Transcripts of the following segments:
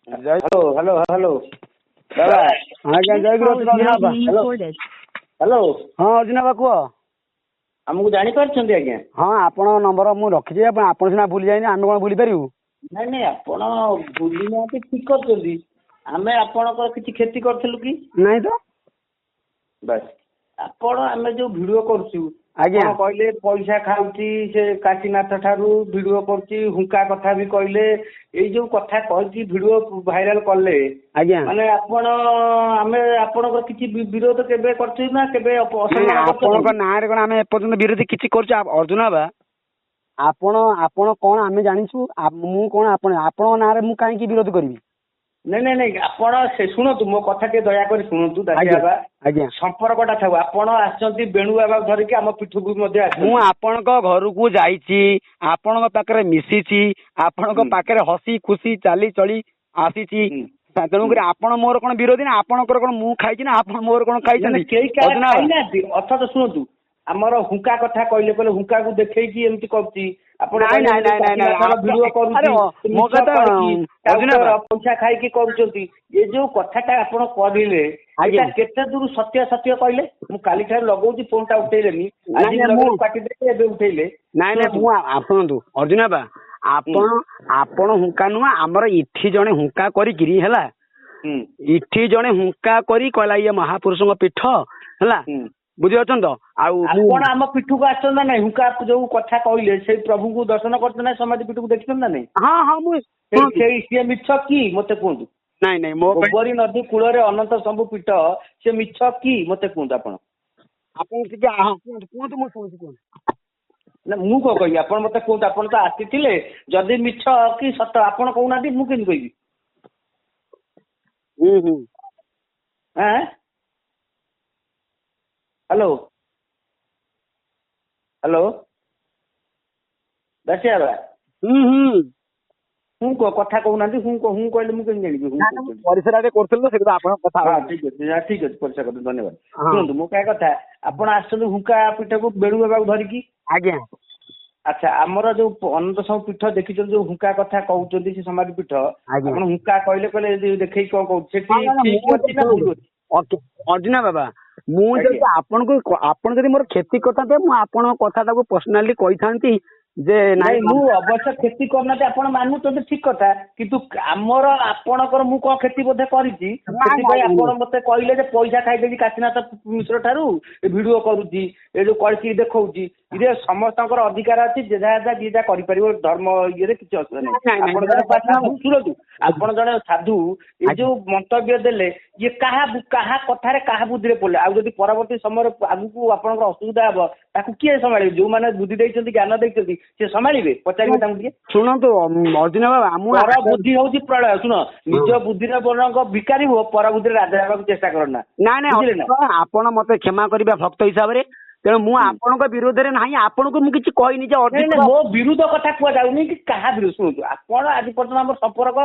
ଜୟ hello hello hello ବାବା। ଆଜ୍ଞା, ଜୟ ଗୁରୁ ଅର୍ଜୁନ ବାବା। Hello hello. ହଁ ଅର୍ଜୁନ ବାବା, କୁହ। ଆମକୁ ଜାଣିପାରୁଛନ୍ତି ଆଜ୍ଞା? ହଁ, ଆପଣଙ୍କ ନମ୍ବର ମୁଁ ରଖିଛି। ଆପଣ ସିନା ଭୁଲି ଯାଇନି, ଆମେ କଣ ଭୁଲି ପାରିବୁ? ନାଇଁ ନାଇଁ, ଆପଣ ଭୁଲି ନାହାନ୍ତି, ଠିକ କରିଛନ୍ତି। ଆମେ ଆପଣଙ୍କର କିଛି କ୍ଷତି କରିଥିଲୁ କି? ନାଇଁ ତ। ବାସ୍, ଆପଣ ଆମେ ଯୋଉ ଭିଡିଓ କରୁଛୁ, ଆଜ୍ଞା। ଆପଣ କହିଲେ ପଇସା ଖାଉଛି ସେ କାଶୀନାଥ ଠାରୁ, ଭିଡିଓ କରୁଛି, ହୁଙ୍କା କଥା ବି କହିଲେ। ଏଇ ଯୋଉ କଥା କହିକି ଭିଡିଓ ଭାଇରାଲ କଲେ, ଆଜ୍ଞା। ମାନେ ଆପଣ ଆମେ ଆପଣଙ୍କର କିଛି ବିରୋଧ କେବେ କରିଛୁ ନା କେବେ ନାଇଁ, ଅସମ୍ମାନ ଆପଣଙ୍କ କରିଛନ୍ତି? ନାଁରେ କଣ ଆମେ ଏପର୍ଯ୍ୟନ୍ତ ବିରୋଧୀ କିଛି କରୁଛୁ? ଅର୍ଜୁନ ବାବା, ଆପଣ କଣ ଆମେ ଜାଣିଛୁ, ମୁଁ କଣ ଆପଣ। ଆପଣଙ୍କ ନାଁରେ ମୁଁ କାହିଁକି ବିରୋଧ କରିବି? ନାଇଁ ନାଇଁ ନାଇଁ, ଆପଣ ସେ ଶୁଣନ୍ତୁ, ମୋ କଥା ଟିକେ ଦୟାକରି ଶୁଣନ୍ତୁ ଦାସିଆ ଆଜ୍ଞା। ବାବା। ଆଜ୍ଞା। ସମ୍ପର୍କଟା ଥାଉ। ଆପଣ ଆସିଛନ୍ତି ବେଣୁ ବାବା ଧରିକି ଆମ ପୀଠକୁ ମଧ୍ୟ ମୁଁ ଆସିଛନ୍ତି। ଆପଣଙ୍କ ଘରକୁ ଯାଇଛି, ଆପଣଙ୍କ ପାଖରେ ମିଶିଛି, ଆପଣଙ୍କ ପାଖରେ ହସି ଖୁସି ଚାଲି ଚଳି ଆସିଛି। ତେଣୁକରି ଆପଣ ମୋର କଣ ବିରୋଧୀ ନା ଆପଣଙ୍କର କଣ ମୁଁ ଖାଇଛି ନା ଆପଣ ମୋର କଣ ମାନେ ଖାଇଛନ୍ତି? କେହି କାହାର ଅର୍ଜୁନ ବାବା, ଖାଇନାହାନ୍ତି। ଅଥଚ ଶୁଣନ୍ତୁ, ଆମର ହୁଙ୍କା କଥା କହିଲେ, କହିଲେ ହୁଙ୍କାକୁ ଦେଖେଇକି ଏମିତି କରୁଛି। ଆପଣ ନାଇଁ, କହିଲେ ନାଇଁ, ନାଇଁ, ନାଇଁ, ନାଇଁ, କାଶୀନାଥର ଭିଡିଓ ଆରେ କରୁଛି, ମୋ ମିଛ କଥା କହିକି ଅର୍ଜୁନ ଟାଉଟର ବାବା। ପଇସା ଖାଇକି କରୁଛନ୍ତି। ଏ ଯୋଉ କଥାଟା ଆପଣ କହିଲେ, ଆଜ୍ଞା। ଏଇଟା କେତେ ଦୂର ସତ୍ୟ ସତ୍ୟ କହିଲେ? ମୁଁ କାଲି ଠାରୁ ଲଗଉଛି, ଫୋନ ଟା ଉଠେଇଲେନି। ନାଇଁ, ଆଜି ନାଇଁ, ଲଗେଇଲେ କାଟିଦେଲେ, ଏବେ ଉଠେଇଲେ। ନାଇଁ ନାଇଁ, ଶୁଣନ୍ତୁ। ମୁଁ ଶୁଣନ୍ତୁ ଅର୍ଜୁନ ବାବା, ଆପଣ ହୁଙ୍କା ନୁହଁ, ଆମର ଇଠି ଜଣେ ହୁଙ୍କା କରିକିରି ହେଲା, ଇଠି ଜଣେ ହୁଙ୍କା କରି କହିଲା ଇଏ ମହାପୁରୁଷଙ୍କ ପୀଠ ହେଲା। ବୁଝିପାରୁଛନ୍ତି ତ? ଆଉ ମୁଁ ଆପଣ ଆମ ପୀଠକୁ ଆସିଛନ୍ତି ନା ନାଇଁ? ହୁଙ୍କା ଯୋଉ କଥା କହିଲେ, ସେଇ ପ୍ରଭୁଙ୍କୁ ଦର୍ଶନ କରିଛନ୍ତି ନା, ସମାଧି ପୀଠକୁ ଦେଖିଛନ୍ତି ନା ନାଇଁ? ହଁ ହଁ, ମୁଁ ସେଇ ଶୁଣନ୍ତୁ। ସେଇ ସିଏ ମିଛ କି ମତେ କୁହନ୍ତୁ। ନାଇଁ ନାଇଁ, ମୋ ଗୋବରୀ ନଦୀ କୂଳରେ ଅନନ୍ତ ଶମ୍ଭୁ ପୀଠ, ସେ ମିଛ କି ମତେ କୁହନ୍ତୁ ଆପଣ। ଆପଣ ଟିକେ, ହଁ କୁହନ୍ତୁ କୁହନ୍ତୁ, ମୁଁ ଶୁଣୁଛି, କୁହନ୍ତୁ। ନା, ମୁଁ କଣ କହିବି? ଆପଣ ମତେ କୁହନ୍ତୁ। ଆପଣ ତ ଆସିଥିଲେ, ଯଦି ମିଛ କି ସତ ଆପଣ କହୁନାହାନ୍ତି, ମୁଁ କେମିତି କହିବି? ହୁଁ ହୁଁ ଆଁ, ହ୍ୟାଲୋ ହ୍ୟାଲୋ ଦାସିଆ ବାବା। ହୁଁ ହୁଁ ହୁଁ କଥା କହୁନାହାନ୍ତି। ହୁଁ ହୁଁ କହିଲେ ମୁଁ କେମିତି ଜାଣିବି ହୁଁ ନା, ନା, ମୁଁ କହୁଛନ୍ତି? ପରିସ୍ରା ଟିକେ କରୁଥିଲି ତ, ସେଥିପାଇଁ ଆପଣଙ୍କ କଥା ହଁ, ଠିକ ଅଛି, ହଁ, ଠିକ ଅଛି, ପରିସ୍ରା କରନ୍ତୁ, ଧନ୍ୟବାଦ। ହଁ। ଶୁଣନ୍ତୁ, ମୋ କହିବା କଥା, ଆପଣ ଆସିଛନ୍ତି ହୁଙ୍କା ପୀଠକୁ ବେଣୁ ବାବାକୁ ଧରିକି। ଆଜ୍ଞା। ଆଚ୍ଛା, ଆମର ଯୋଉ ଅନନ୍ତ ଶମ୍ଭୁ ପୀଠ ଦେଖିଛନ୍ତି, ଯୋଉ ହୁଙ୍କା କଥା କହୁଛନ୍ତି, ସେ ସମାଧି ପୀଠ, ଆଜ୍ଞା। ଆପଣ ହୁଙ୍କା କହିଲେ, କହିଲେ ଦେଖେଇକି କଣ କହୁଛି ସେଠି, ହଁ, ନା, ନା, ଠିକ ମୁଁ ଅଛି ନା ଭୁଲ ଅଛି? ଓକେ, ଅର୍ଜୁନ ବାବା, ମୁଁ ଯଦି ଆପଣଙ୍କୁ, ଆପଣ ଯଦି ମୋର କ୍ଷତି କରିଥାନ୍ତେ, ମୁଁ ଆପଣଙ୍କ କଥାଟାକୁ ପର୍ସନାଲି କହିଥାନ୍ତି ଯେ ନାଇଁ, ନାଇଁ। ମୁଁ ଅବଶ୍ୟ କ୍ଷତି କରିନାହାନ୍ତି ଆପଣ ମାନୁଛନ୍ତି, ଠିକ କଥା। କିନ୍ତୁ ଆମର ଆପଣଙ୍କର ମୁଁ କଣ କ୍ଷତି ବୋଧେ କରିଛି, ନାଇଁ, ସେଥିପାଇଁ ନାଇଁ, ଆପଣ ମତେ କହିଲେ ଯେ ପଇସା ଖାଇଦେଇଛି କାଶୀନାଥ ମିଶ୍ର ଠାରୁ, ଏ ଭିଡିଓ କରୁଛି, ଏ ଯୋଉ କହିକି ଦେଖଉଛି। ଇଏ ସମସ୍ତଙ୍କର ଅଧିକାର ଅଛି, ଯେ ଯାହା ଯାହା ଯିଏ ଯାହା କରିପାରିବ, ଧର୍ମ ଇଏରେ କିଛି ଅସୁବିଧା ନାହିଁ। ନାଇଁ, ନାଇଁ, ଆପଣ ନାଇଁ, ଜଣେ ସାଧୁ, ଶୁଣନ୍ତୁ, ଆପଣ ଜଣେ ସାଧୁ, ଏ ଯୋଉ ମନ୍ତବ୍ୟ ଦେଲେ, ଇଏ କାହା କାହା କଥାରେ କାହା ବୁଦ୍ଧିରେ ପଡିଲେ? ଆଉ ଯଦି ପରବର୍ତ୍ତୀ ସମୟରେ ଆଗକୁ ଆପଣଙ୍କର ଅସୁବିଧା ହବ, ତାକୁ କିଏ ସମ୍ଭାଳିବେ? ଯୋଉମାନେ ବୁଦ୍ଧି ଦେଇଛନ୍ତି, ଜ୍ଞାନ ଦେଇଛନ୍ତି, ସେ ସମ୍ଭାଳିବେ? ପଚାରିବେ ତାଙ୍କୁ ଟିକେ। ଶୁଣନ୍ତୁ ଅର୍ଜୁନ ବାବା, ମୁଁ ପର ବୁଦ୍ଧି ହଉଛି ପ୍ରଳୟ। ଶୁଣ, ନିଜ ବୁଦ୍ଧିରେ ବରଂ ଭିକାରୀ ହୁଅ, ପର ବୁଦ୍ଧିରେ ରାଜା ହେବାକୁ ଚେଷ୍ଟା କର ନା। ନାଇଁ ନାଇଁ, ବୁଝିଲେ ନା? ଅର୍ଜୁନ ବାବା, ଆପଣ ମତେ କ୍ଷମା କରିବା ଭକ୍ତ ହିସାବରେ। ତେଣୁ ମୁଁ ଆପଣଙ୍କ ବିରୋଧରେ ନାହିଁ, ଆପଣଙ୍କୁ ମୁଁ କିଛି କହିନି ଯେ ନାଇଁ ଅର୍ଜୁନ ନାଇଁ, ମୋ ବିରୁଦ୍ଧ କଥା କୁହାଯାଉନି କି କାହା ବିରୁଦ୍ଧ। ଶୁଣନ୍ତୁ, ଆପଣ ଆଜି ପର୍ଯ୍ୟନ୍ତ ଆମର ସମ୍ପର୍କ,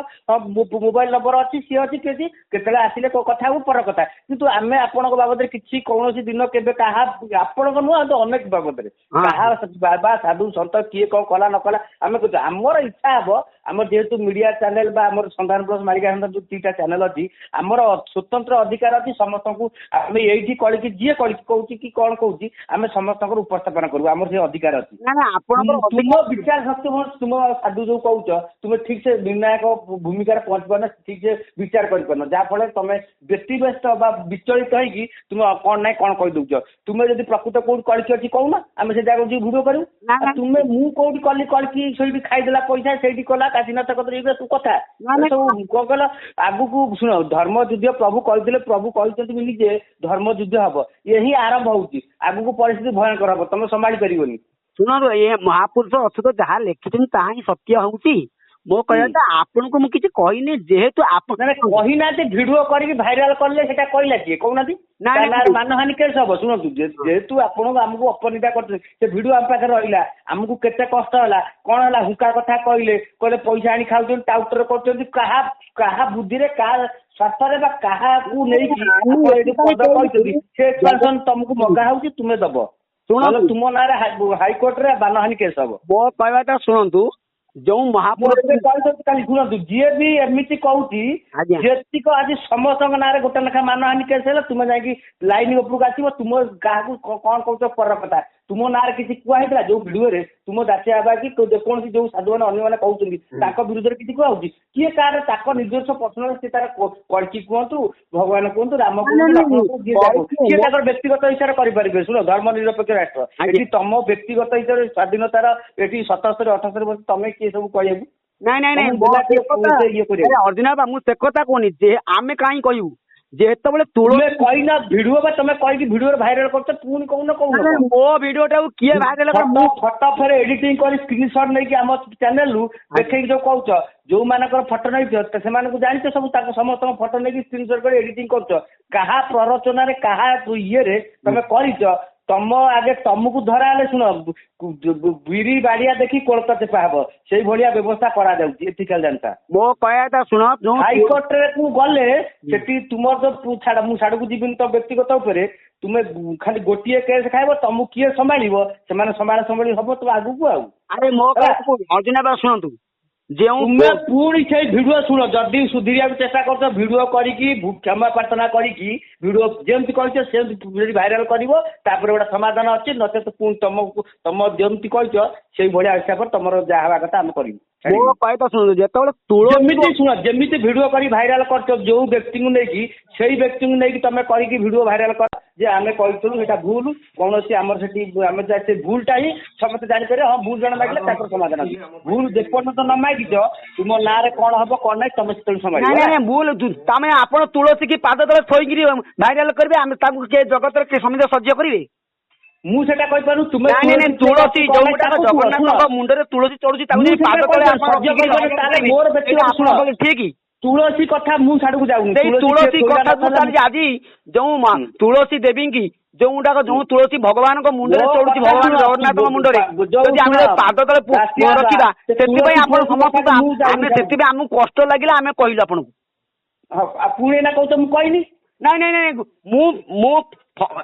ମୋବାଇଲ ନମ୍ବର ଅଛି, ସିଏ ଅଛି, କିଏ ଅଛି, କେତେବେଳେ ଆସିଲେ କଥା ହବୁ, ପର କଥା। କିନ୍ତୁ ଆମେ ଆପଣଙ୍କ ବାବଦରେ କିଛି କୌଣସି ଦିନ କେବେ କାହା, ଆପଣଙ୍କ ନୁହଁ ଆଉ ତ ଅନେକ ବାବଦରେ, କାହା ବାବା ସାଧୁ ସନ୍ଥ କିଏ କଣ କଲା ନ କଲା ଆମେ କହୁଛୁ। ଆମର ଇଚ୍ଛା ହବ, ଆମର ଯେହେତୁ ମିଡିଆ ଚ୍ୟାନେଲ ବା ଆମର ସନ୍ଧାନ ପ୍ଲସ, ମାଳିକା ସନ୍ଧାନ ଯୋଉ ଦିଟା ଚ୍ୟାନେଲ ଅଛି, ଆମର ସ୍ୱତନ୍ତ୍ର ଅଧିକାର ଅଛି। ସମସ୍ତଙ୍କୁ ଆମେ ଏଇଠି କଳିକି, ଯିଏ କଳିକି କହୁଛି କି କଣ କହୁଛି, ଆମେ ସମସ୍ତଙ୍କର ଉପସ୍ଥାପନା କରିବୁ, ଆମର ସେ ଅଧିକାର ଅଛି। ନା ନା, ଆପଣଙ୍କର ତୁମ ବିଚାର ଶକ୍ତି, ତୁମ ସାଧୁ ଯୋଉ କହୁଛ, ତୁମେ ଠିକ ସେ ନିର୍ଣ୍ଣାୟକ ଭୂମିକାରେ ପହଞ୍ଚି ପାରୁନ, ଠିକ ସେ ବିଚାର କରିପାରୁନ, ଯାହା ଫଳରେ ତମେ ବ୍ୟତିବ୍ୟସ୍ତ ବା ବିଚଳିତ ହେଇକି ତୁମେ କଣ ନାଇଁ କଣ କହିଦଉଛ। ତୁମେ ଯଦି ପ୍ରକୃତ କୋଉଠି କଳିକି ଅଛି କହୁନ, ଆମେ ସେ ଜାଗାକୁ ଯିବୁ, ଭିଡିଓ କରିବୁ। ନା, ଆଉ ନା। ତୁମେ ମୁଁ କୋଉଠି କଲି କଳିକି, ସେଇଠି ଖାଇଦେଲା ପଇସା, ସେଇଠି କଲା କାଶୀନାଥ କତିରେ, ଏଇଗୁଡ଼ା ସବୁ କଥା। ନା, ନା। ସବୁ କଣ କହିଲ? ଆଗକୁ ଶୁଣ, ଧର୍ମ ଯୁଦ୍ଧ ପ୍ରଭୁ କହିଥିଲେ, ପ୍ରଭୁ କହିଛନ୍ତି ବି ନିଜେ, ଧର୍ମ ଯୁଦ୍ଧ ହବ। ଇଏ ହିଁ ଆରମ୍ଭ ହଉଛି, ଆଗକୁ ପରିସ୍ଥିତି ଭୟଙ୍କର ହବ, ତମେ ସମ୍ଭାଳି ପାରିବନି। ଶୁଣନ୍ତୁ, ଏ ମହାପୁରୁଷ ଅଚ୍ୟୁତ ଯାହା ଲେଖିଛନ୍ତି ତାହା ହିଁ ସତ୍ୟ ହଉଛି। ମୋ କହିବା କଥା, ଆପଣଙ୍କୁ ମୁଁ କିଛି କହିନି, ଯେହେତୁ ଆପଣ ନା ନା, କହିନାହାନ୍ତି, ଭିଡିଓ କରିକି ଭାଇରାଲ କଲେ, ସେଟା କହିଲା କିଏ କହୁନାହାନ୍ତି? ନାଇଁ, ତା ନାଇଁ, ନାଁରେ ମାନହାନି କେସ୍ ହବ। ଶୁଣନ୍ତୁ, ଯେହେତୁ ଆପଣଙ୍କୁ ଆମକୁ ଅପନିନ୍ଦା କରୁଛନ୍ତି, ସେ ଭିଡିଓ ଆମ ପାଖରେ ରହିଲା, ଆମକୁ କେତେ କଷ୍ଟ ହେଲା, କଣ ହେଲା? ହୁଙ୍କା କଥା କହିଲେ, କହିଲେ ପଇସା ଆଣି ଖାଉଛନ୍ତି, ଟାଉଟର କରୁଛନ୍ତି। କାହା କାହା ବୁଦ୍ଧିରେ, କାହା ସ୍ୱାର୍ଥରେ ବା କାହାକୁ ନେଇକି ମୁଁ ଆପଣ ଏଇ ଯୋଉ ଏଥିପାଇଁ ପଦ କହିଛନ୍ତି, ସେ ଏକ୍ସପାନସନ ତମକୁ ମଗା ହଉଛି, ତୁମେ ଦବ, ଶୁଣନ୍ତୁ। ନହେଲେ ତୁମ ନାଁରେ ହାଇକୋର୍ଟରେ ମାନହାନି କେସ୍ ହବ। ମୋ କହିବାଟା ଶୁଣନ୍ତୁ। ଯୋଉ ମୁଁ ମହାପୁରୁଷ ଏବେ କହିଦଉଛି, କାଲି ଶୁଣନ୍ତୁ, ଯିଏ ବି ଏମିତି କହୁଛି, ଯେତିକ ଆଜି ସମସ୍ତଙ୍କ ନାଁରେ ଗୋଟେ ଲେଖା ମାନହାନି କେସ୍ ହେଲା, ତୁମେ ଯାଇକି ଲାଇନ ଉପରକୁ ଆସିବ। ତୁମ କାହାକୁ କଣ କହୁଛ ପର କଥା। ତୁମ ନାଁରେ କିଛି କୁହା ହେଇଥିଲା ଯୋଉ ଭିଡିଓରେ? ତୁମ ଦାସିଆ ବାବା କି ଯେକୌଣସି ଯୋଉ ସାଧୁମାନେ ଅନ୍ୟମାନେ କହୁଛନ୍ତି, ତାଙ୍କ ବିରୁଦ୍ଧରେ କିଛି କୁହା ହଉଛି? କିଏ କାହାର ତାଙ୍କ ନିଜସ୍ୱ ପର୍ସନାଲ, ସେ ତାର କଳ୍କୀ କୁହନ୍ତୁ, ଭଗବାନ କୁହନ୍ତୁ, ରାମ କୁହନ୍ତୁ, ଲକ୍ଷ୍ମଣ କୁହନ୍ତୁ, ଯିଏ ଯାହା କୁହନ୍ତୁ, ସିଏ ତାଙ୍କର ବ୍ୟକ୍ତିଗତ ହିସାବରେ କରିପାରିବେ। ଶୁଣ, ଧର୍ମ ନିରପେକ୍ଷ ରାଷ୍ଟ୍ର ଏଠି। ତମ ବ୍ୟକ୍ତିଗତ ହିସାବରେ ସ୍ୱାଧୀନତାର ଏଠି 77 78 ବର୍ଷ, ତମେ କିଏ ସବୁ କହିବାକୁ? ନାଇଁ ନାଇଁ ନାଇଁ, ତମକୁ ଦେଲା କିଏ ସେ ଇଏ କରିବାକୁ? ଅର୍ଜୁନ ବାବା, ମୁଁ ସେ କଥା କହୁନି ଯେ ଆମେ କାହିଁ କହିବୁ। ଯେତେବେଳେ ତୁମେ ତୁଳସୀ କହିନ ଭିଡିଓ ବା ତମେ କହିକି ଭିଡିଓରେ ଭାଇରାଲ କରୁଛ, ପୁଣି କହୁନ କହୁନ ନାଇଁ, କଣ? ମୋ ଭିଡିଓ ଟାକୁ କିଏ ଭାଇରାଲ କଲା? ମୁଁ ଫଟୋ ଫେରେ ଏଡିଟିଂ କରି ସ୍କ୍ରିନସଟ ନେଇକି ଆମ ଚ୍ୟାନେଲରୁ ଦେଖେଇକି ଯୋଉ କହୁଛ, ଯୋଉମାନଙ୍କର ଫଟୋ ନେଇଛ ସେମାନଙ୍କୁ ଜାଣିଛ ସବୁ, ତାଙ୍କ ସମସ୍ତଙ୍କ ଫଟୋ ନେଇକି ସ୍କ୍ରିନସଟ କରି ଏଡିଟିଂ କରୁଛ। କାହା ପ୍ରରୋଚନାରେ, କାହା ଇଏରେ ତମେ କରିଛ? ତମ ଆଗେ ତମକୁ ଧରା ହେଲେ, ଶୁଣ, ବିରି ବାଡିଆ ଦେଖି କୋଳଥ ଚେପା ହବ, ସେଇ ଭଳିଆ ବ୍ୟବସ୍ଥା କରାଯାଉଛି। ଏତିକି ଖାଲି ଜାଣିଥା। ମୋ କହିବା କଥା ଶୁଣ, ଯୋଉ ହାଇକୋର୍ଟରେ କୁ ଗଲେ ସେଠି ତୁମର ଯୋଉ, ଛାଡ, ମୁଁ ସାଡକୁ ଯିବିନି ତ ବ୍ୟକ୍ତିଗତ ଉପରେ। ତୁମେ ଖାଲି ଗୋଟିଏ କେସ୍ ଖାଇବ, ତମକୁ କିଏ ସମ୍ଭାଳିବ? ସେମାନେ ସମ୍ଭାଳ ସମ୍ଭାଳି ହବ ତ ଆଗକୁ ଆଉ। ଆରେ ମୋ ହେଲା। କହିବା, ଅର୍ଜୁନ ବାବା ଶୁଣନ୍ତୁ, ଯେଉଁ ତୁମେ ପୁଣି ସେଇ ଭିଡିଓ, ଶୁଣ, ଯଦି ସୁଧୁରିବାକୁ ଚେଷ୍ଟା କରୁଛ, ଭିଡିଓ କରିକି କ୍ଷମା ପ୍ରାର୍ଥନା କରିକି ଭିଡିଓ ଯେମିତି କହିଛ ସେମିତି ଯଦି ଭାଇରାଲ କରିବ, ତାପରେ ଗୋଟେ ସମାଧାନ ଅଛି। ନଚେତ ପୁଣି ତମକୁ ତମ ଯେମିତି କହିଛ ସେଇ ଭଳିଆ ହିସାବରେ ତମର ଯାହା ହେବା କଥା ଆମେ କରିବୁ। ମୋ କହିବା କଥା ଶୁଣନ୍ତୁ, ଯେତେବେଳେ ତୁଳସୀ ଯେମିତି, ଶୁଣ, ଯେମିତି ଭିଡିଓ କରି ଭାଇରାଲ କରିଛ ଯୋଉ ବ୍ୟକ୍ତିଙ୍କୁ ନେଇକି, ସେଇ ବ୍ୟକ୍ତିଙ୍କୁ ନେଇକି ତମେ କରିକି ଭିଡିଓ ଭାଇରାଲ କର ଯେ ଆମେ କହିଥିଲୁ ସେଇଟା ଭୁଲ, କୌଣସି ଆମର ସେଠି ଆମେ ସେ ଭୁଲଟା ହିଁ ସମସ୍ତେ ଜାଣିପାରିବେ। ହଁ, ଭୁଲ ଜଣେ ମାଗିଲେ ତାଙ୍କର ସମାଧାନ ଅଛି। ଭୁଲ ଯେପର୍ଯ୍ୟନ୍ତ ନ ମାଗିଛ, ତୁମ ନାଁରେ କଣ ହବ କଣ ନାହିଁ ତମେ ସେତେବେଳେ ସମ୍ଭାଳିବ। ନାଇଁ ନାଇଁ ନାଇଁ, ଭୁଲ ତମେ ଆପଣ ତୁଳସୀ କି ପାଦ ତଳେ ଥୋଇକିରି ଭାଇରାଲ କରିବେ, ଆମେ ତାକୁ କିଏ ଜଗତରେ କିଏ ସମିତି ସହ୍ୟ କରିବେ? ମୁଁ ସେଟା କହିପାରୁ ତୁମେ ନାଇଁ ନାଇଁ ନାଇଁ, ତୁଳସୀ ଯୋଉଟାକ ତାକୁ କୁହ, ଶୁଣ। ଜଗନ୍ନାଥଙ୍କ ମୁଣ୍ଡରେ ତୁଳସୀ ଚଢୁଛି, ତାକୁ ମୁଁ ଯଦି ସେଟା ପାଦ ତଳେ କହିପାରୁ, ଆପଣ ସହ୍ୟ ରଖିକିରି କରିପାରିବେ, ଭାଇରାଲ ତାହେଲେ କରିବେ, ମୋର ଏଇଟା ବ୍ୟକ୍ତିଗତ, ଶୁଣ। ଆପଣଙ୍କ ଠିକ? ତୁଳସୀ କଥା ମୁଁ ସାଡକୁ ଯାଉନି। ସେଇ ତୁଳସୀ କିଏ ଥୋଇଲା କଥାକୁ ନଥୋଇଲା ତାହେଲେ ଆଜି ଯୋଉ ତୁଳସୀ ଦେବୀଙ୍କି, ଯୋଉଟାକ ଯୋଉ ତୁଳସୀ ଭଗବାନଙ୍କ ମୁଣ୍ଡରେ ମୋ ଚଢୁଛି, କଥା ଭଗବାନ ଶୁଣ, ଜଗନ୍ନାଥଙ୍କ ମୁଣ୍ଡରେ ଯୋଉ ଯଦି ଆମେ ଶୁଣ, ପାଦ ତଳେ ଦାସିଆ ବା, ରଖିବା, ସେ ସେଥିପାଇଁ ତୁଳସୀ ଆପଣ ଫୁଳସୀ ସମସ୍ତଙ୍କୁ କଥା ମୁଁ ଯାଉନି ଆମେ ସାଡକୁ। ସେଥିପାଇଁ ଆମକୁ କଷ୍ଟ ଲାଗିଲା, ଆମେ କହିଲୁ ଆପଣଙ୍କୁ। ହଁ, ଆଉ ପୁଣି ଏଇନା କହୁଛ ମୁଁ କହିନି। ନାଇଁ ନାଇଁ ନାଇଁ, ମୁଁ ମୁଁ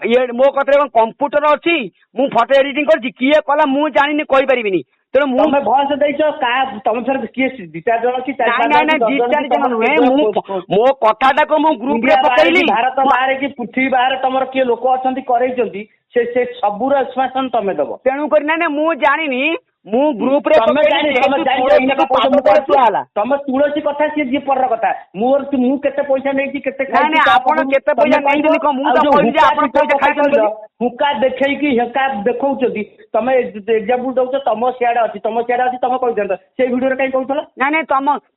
ଇଏ ମୋ କତିରେ କଣ କମ୍ପ୍ୟୁଟର ଅଛି? ମୁଁ ଫଟୋ ଏଡିଟିଂ କରିଛି? କିଏ କଲା ମୁଁ ଜାଣିନି, କହିପାରିବିନି। ତେଣୁ ମୁଁ ତମେ ଭଏସ ଦେଇଛ କାହା? ତମେ ଫେରେ କିଏ ଦି ଚାରି ଜଣ କି ଚାରି ନାଇଁ ପାଞ୍ଚ ନାଇଁ ଜଣ ନାଇଁ, କି ଦି ଦଶ ଜଣ ଚାରି କି ଜଣ ତମର ନୁହେଁ, କେତେ ମୁଁ ମୋ କଥାଟାକୁ ମୁଁ ଗ୍ରୁପରେ ଇଣ୍ଡିଆ ବାହାରେ ପକେଇଲି। କି ଭାରତ ବାହାରେ କି ପୃଥିବୀ ବାହାରେ ତମର କିଏ ଲୋକ ଅଛନ୍ତି କରେଇଛନ୍ତି, ସେ ସେ ସବୁର ଏକ୍ସପ୍ଲାନେସନ ତମେ ଦବ। ତେଣୁ କରି ନାଇଁ ନାଇଁ, ମୁଁ ଜାଣିନି, ମୁଁ ଗ୍ରୁପରେ ତମେ ପକେଇଲି। ଜାଣି ତମେ ଯେହେତୁ ଜାଣିଛ ଏଇନା ତୁଳସୀକୁ କହୁଛ ପାଦ ମୁଁ ତଳେ କରିଛି। ଥୁଆ ହେଲା। ତମେ ତୁଳସୀ କଥା ସିଏ ଯିଏ ପରର କଥା, ମୋର ମୁଁ କେତେ ପଇସା ନେଇଛି, କେତେ ନାଇଁ ଖାଇଛି ନାଇଁ, ତା ଆପଣ ପାଖରୁ କେତେ ତମେ ପଇସା କହିବ। ନେଇଛନ୍ତି କଣ? ମୁଁ ଆଉ ତ ଯୋଉ କହିଲି ଯେ ହୁକା ଆପଣ ପୀଠ ପଇସା କଥା ଖାଇଛନ୍ତି କହିଲ, ବୋଲି। ହୁକା ଦେଖେଇକି ହୁକା ଦେଖଉଛନ୍ତି, ତମେ ଏକ୍ଜାମ୍ପଲ ଦଉଛ, ତମ ସିଆଡେ ଅଛି, ତମ ସିଆଡେ ଅଛି, ତମେ କହିଥାନ୍ତ ସେଇ ଭିଡିଓରେ କାହିଁ କହୁଥିଲ? ନାଇଁ ନାଇଁ,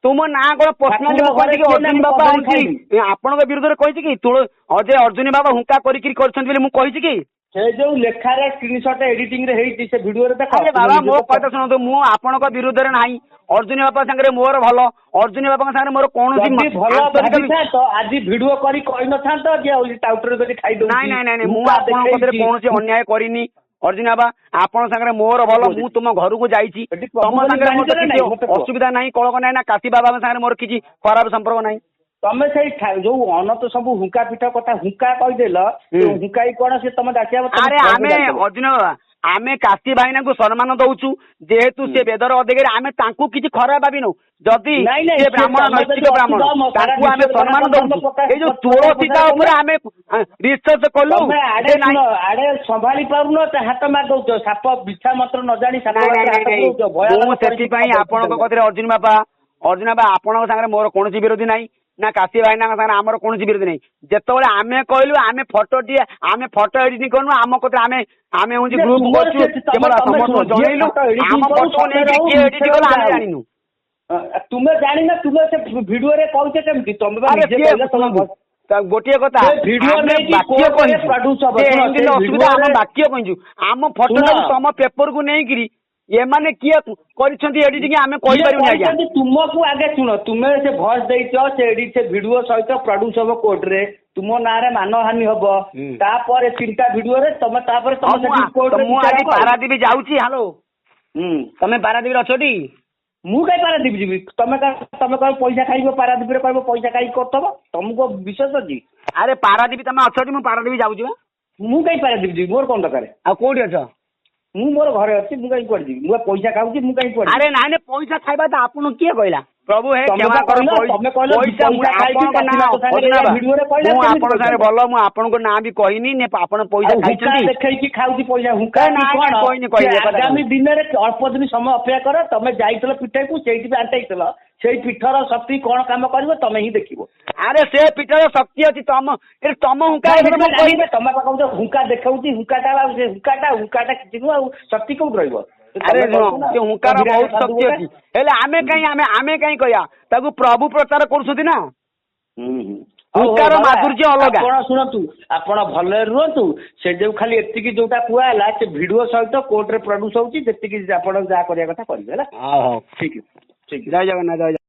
ତୁମ ନାଁ କଣ ପର୍ସନାଲି ଠାକୁର ମୁଁ କହିଛି କି ଘରେ କିଏ ନା ଅର୍ଜୁନ ମୁଁ ବାବା କଦଳୀ ହଉଛି ଖାଇବି? ଆପଣଙ୍କ ବିରୁଦ୍ଧରେ କହିଛି କି? ତୁଳ ଅଜୟ ଅର୍ଜୁନ ବାବା ହୁଙ୍କା କରିକିରି କରିଛନ୍ତି ବୋଲି ମୁଁ କହିଛି କି? ସେ ଯୋଉ ଲେଖାରେ ସ୍କ୍ରିନସଟ ଏଡିଟିଂ ରେ ହେଇଛି ସେ ଭିଡିଓରେ ଦେଖ। ଆରେ ତୁମେ ବାବା, ନିଜେ ମୋ ତ କଥା ଶୁଣନ୍ତୁ, ମୁଁ ଆପଣଙ୍କ ବିରୁଦ୍ଧରେ ନାହିଁ। ଅର୍ଜୁନ ବାପା ସାଙ୍ଗରେ ମୋର ଭଲ, ଅର୍ଜୁନ ବାପାଙ୍କ ସାଙ୍ଗରେ ମୋର କୌଣସି ଯଦି ଭଲ ଆନ୍ତରିକ ଭାବିଥାନ୍ତ ଆଜି ଭିଡିଓ କରି କହିନଥାନ୍ତ ଯେ ଆଉ ଟାଉଟର କରି ଖାଇଦଉଛି। ନାଇଁ ନାଇଁ ନାଇଁ ନାଇଁ, ମୁଁ ହୁକା ଆପଣଙ୍କ କତିରେ ଦେଖେଇଛି। କୌଣସି ଅନ୍ୟାୟ କରିନି। ଅର୍ଜୁନ ବାବା, ଆପଣଙ୍କ ସାଙ୍ଗରେ ମୋର ଭଲ, ମୁଁ ତୁମ ଘରକୁ ଯାଇଛି। ଏଠି ପ୍ରଭୁ ତମ ବୋଲି ସାଙ୍ଗରେ ମୋର ଜାଣିଛ ନା କିଛି ନାଇଁ? ମତେ କୁହ। ଅସୁବିଧା ନାହିଁ, କଳକ ନାହିଁ ନା କାଶୀ ବାବାଙ୍କ ସାଙ୍ଗରେ ମୋର କିଛି ଖରାପ ସମ୍ପର୍କ ନାହିଁ। ତମେ ସେଇ ଯୋଉ ଅନନ୍ତ ସବୁ ହୁଙ୍କା ପୀଠ କଥା ହୁଙ୍କା କହିଦେଲ, ହୁଙ୍କା କଣ ସେ ତମ ଡାକିବା? ଆରେ ଆମେ ଅର୍ଜୁନ ବାବା, ଆମେ କାଶୀ ଭାଇନାଙ୍କୁ ସମ୍ମାନ ଦଉଛୁ, ଯେହେତୁ ସେ ବେଦର ଅଧିକାରୀ। ଆମେ ତାଙ୍କୁ କିଛି ଖରାପ ଭାବିନୁ। ଯଦି ନାଇଁ, ନାଇଁ, ସେ ସେ ବ୍ରାହ୍ମଣ, ତମେ ନୈତିକ ଯଦି ବ୍ରାହ୍ମଣ, ଅସୁବିଧା ମୋ ସାରା ତାଙ୍କୁ ଆମେ ବିଶ୍ୱରେ ସମ୍ମାନ ଧର୍ମ ଦଉଛୁ। ପ୍ରକାଶ ଏଇ ଯୋଉ ପ୍ରଚାର ତୁଳସୀଟା କଲେ- ଉପରେ ଆମେ ରିସର୍ଚ୍ଚ କଲୁ ତମେ ଆଡେ ଯେ ନାଇଁ ଶୁଣ, ଆଡେ ସମ୍ଭାଳି ପାରୁନ ତ ହାତ ମାରି ଦଉଛ। ସାପ ବିଛା ମନ୍ତ୍ର ନ ଜାଣି ସାପ ନାଇଁ ନାଇଁ ହାତରେ ହାତ ନାଇଁ ପୁରଉଛ, ନାଇଁ, ଭୟାନକ ମୁଁ ପରିସ୍ଥିତି ସେଥିପାଇଁ ଦଉଛ ଆପଣଙ୍କ ତମେ। କତିରେ ଅର୍ଜୁନ ବାପା, ଅର୍ଜୁନ ବାପା, ଆପଣଙ୍କ ସାଙ୍ଗରେ ମୋର କୌଣସି ବିରୋଧୀ ନାହିଁ ନା କାଶୀ ଭାଇନାଙ୍କ ସାଙ୍ଗରେ ଆମର କୌଣସି ବିରୋଧୀ ନାହିଁ। ଯେତେବେଳେ ଆମେ କହିଲୁ, ଆମେ ଫଟୋ ଟିଏ, ଆମେ ଫଟୋ ଏଡିଟିଂ କରୁନୁ। ଆମ କତିରେ ଆମେ ହଉଛି ଯେ ଗ୍ରୁପ ତୁମର କରୁଛୁ, ତମେ କେବଳ ତମେ ସମସ୍ତଙ୍କୁ ଶୁଣ, ଯିଏ ଜଣେଇଲୁ। ଫଟୋ editing ଆମ କରୁ, ଫଟୋ ସତରେ ନେଇକି ହଉ, କିଏ ଏଡିଟିଂ ମିଛରେ କଲା ଆମେ ହଉ। ଜାଣିନୁ। ତୁମେ ଜାଣିନ, ତୁମେ ସେ ଭିଡିଓରେ କହୁଛ କେମିତି? ତମେ ବା ଆରେ ନିଜେ କିଏ କହିଲ ତମ ଶୁଣନ୍ତୁ, ତା ଗୋଟିଏ କଥା, ସେ ଭିଡିଓ ଆମେ ନେଇକି ବାକ୍ୟ କୋର୍ଟରେ କହିଛୁ produce ହବ। ଯେ ଶୁଣ, ଏମିତି ସେ ଅସୁବିଧା, ଆମେ ଭିଡିଓରେ- ବାକ୍ୟ କହିଛୁ। ଆମ ଫଟୋଟାକୁ ଶୁଣ। ତମ ପେପରକୁ ନେଇକିରି ଏମାନେ କିଏ କରିଛନ୍ତି ଏଡିଟିଂ ଆମେ କିଏ କହିପାରିବୁନି ଆଜ୍ଞା। କହିଛନ୍ତି ତୁମକୁ? ଆଗେ ଶୁଣ, ତୁମେ ସେ ଭଏସ ଦେଇଛ, ସେ ଏଡିଟ ସେ ଭିଡିଓ ସହିତ ପ୍ରଡ୍ୟୁସ ହବ କୋର୍ଟରେ, ତୁମ ନାଁରେ ମାନହାନି ହବ। ତାପରେ ତିନିଟା ଭିଡିଓରେ ତମେ ତାପରେ ହଁ, ତମେ ମୁଁ ସେଠି କୋର୍ଟରେ ମୁଁ ବିଚାର ଆଜି ହବ ଆଉ। ପାରାଦୀପ ଯାଉଛି। ହ୍ୟାଲୋ, ତମେ ପାରାଦୀପରେ ଅଛ ଟି? ମୁଁ କାଇଁ ପାରାଦୀପ ଯିବି? ତମେ କହିବ ପଇସା ଖାଇବ, ପାରାଦୀପରେ କହିବ ପଇସା ଖାଇକି କରିଥବ, ତମକୁ ବିଶ୍ୱାସ ଅଛି? ଆରେ ପାରାଦୀପ ତମେ ଅଛ ଟି? ମୁଁ ପାରାଦୀପ ଯାଉଛି ବା। ମୁଁ କାଇଁ ପାରାଦୀପ ଯିବି? ମୋର କଣ ଦରକାର? ଆଉ କୋଉଠି ଅଛ? ମୁଁ ମୋର ଘରେ ଅଛି, ମୁଁ କାହିଁ କୁଆଡେ ଯିବି? ମୁଁ ପଇସା ଖାଉଛି, ମୁଁ କାହିଁ କୁଆଡେ? ଆରେ ନାଇଁ ନାଇଁ, ପଇସା ଖାଇବା ତ ଆପଣଙ୍କୁ କିଏ କହିଲା? ପ୍ରଭୁ ହେ କ୍ଷମା କର, ପଇସା ମୁଁ ଆପଣଙ୍କ ନାଁ, ମୁଁ ଆପଣଙ୍କ ସାଙ୍ଗରେ ଭଲ, ମୁଁ ଆପଣଙ୍କ ନାଁ ବି କହିନି। ଆପଣ ପଇସା ଖାଇଛନ୍ତି ଦେଖେଇକି ଖାଉଛି ପଇସା ହୁଙ୍କା କହିନି କହିନି। ଆଗାମୀ ଦିନରେ ଅଳ୍ପ ଦିନ ସମୟ ଅପେକ୍ଷା କର। ତମେ ଯାଇଥିଲ ପୀଠକୁ, ସେଇଠି ବି ଆଣ୍ଟେଇଥିଲ, ସେଇ ପୀଠର ଶକ୍ତି କଣ କାମ କରିବ ତମେ ହିଁ ଦେଖିବ। ଆରେ ସେ ପୀଠର ଶକ୍ତି ଅଛି, ତମ ତମ ହୁଙ୍କା ତମେ କହୁଛ ହୁଙ୍କା ଦେଖଉଛି, ହୁଙ୍କାଟା ଆଉ ସେ ହୁଙ୍କାଟା ହୁଙ୍କାଟା କିଛି ନୁହଁ, ଆଉ ଶକ୍ତି କୋଉଠି ରହିବ? ଆରେ ସେ ହୁଙ୍କାର ବହୁତ ଶକ୍ତି ଅଛି, ହେଲେ ଆମେ କାହିଁ ଆମେ କାହିଁ କହିବା? ତାକୁ ପ୍ରଭୁ ପ୍ରଚାର କରୁଛନ୍ତି ନା, ହୁଙ୍କାର ମାଧୁର୍ଯ୍ୟ ଅଲଗା। ଆପଣ ଶୁଣନ୍ତୁ, ଆପଣ ଭଲରେ ରୁହନ୍ତୁ। ସେ ଯୋଉ ଖାଲି ଏତିକି ଯୋଉଟା କୁହା ହେଲା, ସେ ଭିଡିଓ ସହିତ କୋର୍ଟରେ ପ୍ରଡ୍ୟୁସ ହଉଛି, ଯେତିକି ଆପଣ ଯାହା କରିବା କଥା କରିବେ। ହେଲା, ହଉ, ଠିକ ଠିକ। ଜୟ ଜଗନ୍ନାଥ, ଜୟ।